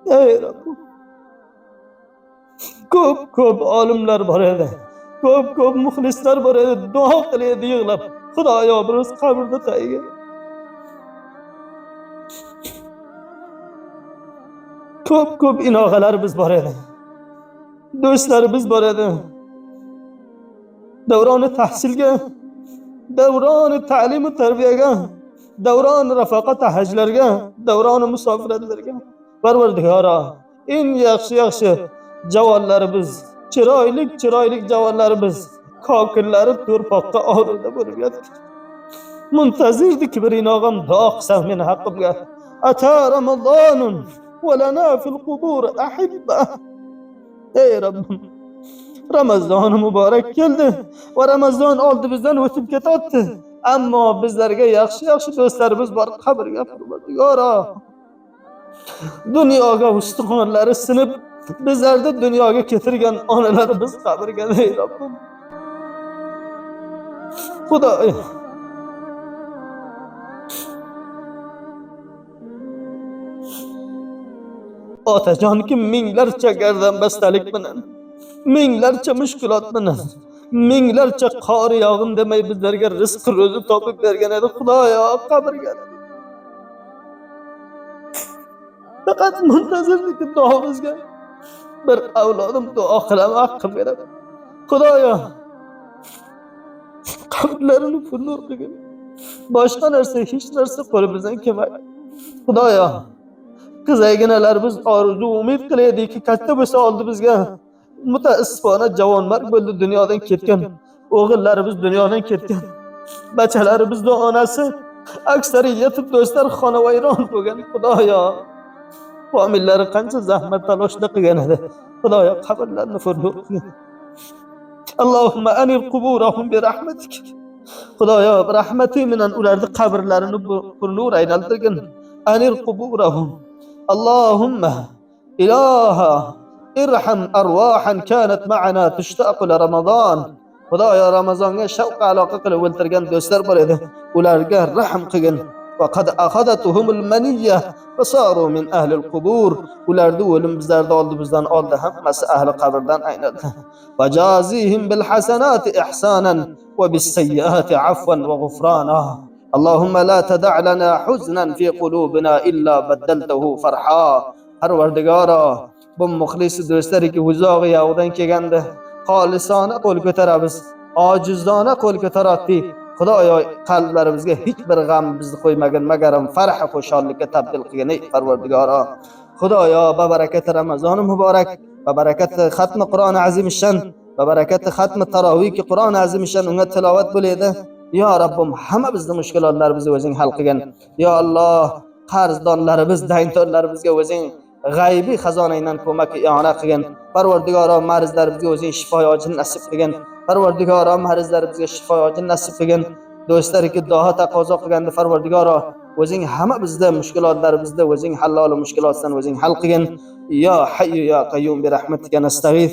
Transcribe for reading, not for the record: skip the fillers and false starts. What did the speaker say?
Ey Rabbim, ko'p-ko'p olimlar bor edi. Ko'p-ko'p muxlislar bor edi, duo qilaydi yig'lab. Xudoyo biroz qabrda tagiga. Ko'p-ko'p inog'alarimiz bor edi. Do'stlarimiz bor edi. Davroni tahsilga, davroni ta'lim va tarbiyaga, davroni rafaqat hajlarga, davroni musofiratlarga. Parvardigoro, eng yaxshi-yaxshi javonlarimiz, chiroyli javonlarimiz kokillari to'rpoqqa orida bo'lib yotdi. Muntazirdik bir inog'am duo qilsa meni haqqimga. Ata Ramazonun va lana fil qubur ahibba. Ey Rabbim, Ramazon muborak keldi va Ramazon oldimizdan o'tib ketdi. Ammo bizlarga yaxshi-yaxshi do'stlarimiz bor qabrga. Parvardigoro, dunyoga ustixonlari sinib bizlarni dunyoga keltirgan onalarimiz qabrga. Ey Rabbim, Xudoyo, otajonki minglarcha gardanbastalik bilan, minglarcha mushkulot bilan, minglarcha qor yog'in demay bizlarga rizq ro'zi topib bergan edi. Xudoyo, qabrga faqat muntazirlik duomizga bir avlodim duo qilaman haqqimga deb. Xudoyo, qabrlarini purnur qilgin. Boshqa narsa, hech narsa qo'limizdan kelmaydi. Xudoyo, qizayginalarimiz orzu umid qilaydiki, katta bo'lsa oldimizga mutaassifona javonmarg bo'ldi, dunyodan ketgan. O'g'illarimiz dunyodan ketgan. Bachalarimizni onasi, aksariyati do'stlar xonavayron bo'lgan. Xudoyo, homillari qancha zahmat taloshda qilgan edi. Xudoyo, qabrlarini purnur qilgin. Allohumma anir quburahum bi rahmatik. Xudoyo, rahmating bilan ularni qabrlarini purnur aylantirgin. Anir quburahum. Allohumma iloha irham arwahan kanat ma'ana tushtaqu li Ramazon. Xudoyo, Ramazonga shavq aloqa qilib o'ltirgan do'stlar bor edi. Ularga rahm qilgin. وقد أخذتهم المنية فصاروا من أهل القبور. Ularni o'lim bizlarni oldimizdan oldi, hammasi ahli qabrdan aynaldi. وجازيهم بالحسنات إحسانا وبالسيئات عفوا وغفرانا. اللهم لا تدع لنا حزنا في قلوبنا إلا بدلته فرحا. Parvardigoro, bu muxlis do'stlariki uzoq yoqdan kelganda xolisona qo'l ko'taramiz, ojizona qo'l ko'taratdik. Xudoyo, qalblarimizga hech bir g'am bizni qo'ymagin, magaram farh xushallikka tabdil qilgin ey Parvardigoro. Xudoyo, babarakati Ramazoni muborak, babarakati xatmi Qur'oni azimishshan, babarakati xatmi tarovihki Qur'oni azimishshan unga tilovat bo'ladi. Yo Rabbim, hamma bizni mushkulotlarimizni o'zing hal qilgin. Yo Alloh, qarzdorlarimiz, dayndorlarimizga o'zing g'aybiy xazonangdan ko'mak iona qilgin. Parvardigoro, marizlarimizga o'zing shifo ojil nasib qilgin. Parvardigoro, marizlarimizga shifo ojil nasib qilgin. Do'stlarga duo taqozo qilganda Parvardigoro, o'zing hamma bizda mushkulotlarimizni o'zing hallol mushkulotdan o'zing hal qilgin. Yo Hayyu yo Qayyum bi rahmatika nastag'if.